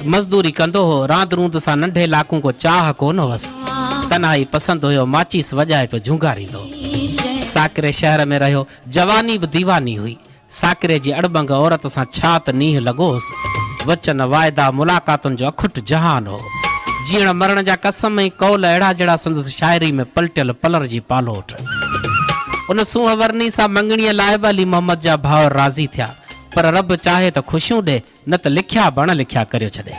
مزدوري ڪندو هو. راند روند سان ننڍي لاڪون ڪو چاهه ڪونه هوس. تنهائي پسند هيو. ماچيس وڄائي پيو جهونگاريندو هو. ساڪري شهر ۾ رهيو. جواني به ديواني هئي. ساڪري جي اڙٻنگ عورت سان ڇا ته نينهن لڳو هوس. وچن، واعدا، ملاقاتن جو اکٽ جهان هو. جيئڻ مرڻ جا قسم ۽ قول اهڙا جهڙا سندس شاعري ۾ پلٽيل پلر جي پالوٽ. ان سونهن ورني سان مڱڻيء لاء به علي محمد جا ڀائر راضي ٿيا. پر رب چاهي ته خوشيون ڏي، نه ته لکيا به اڻ لکيا ڪريو ڇڏي.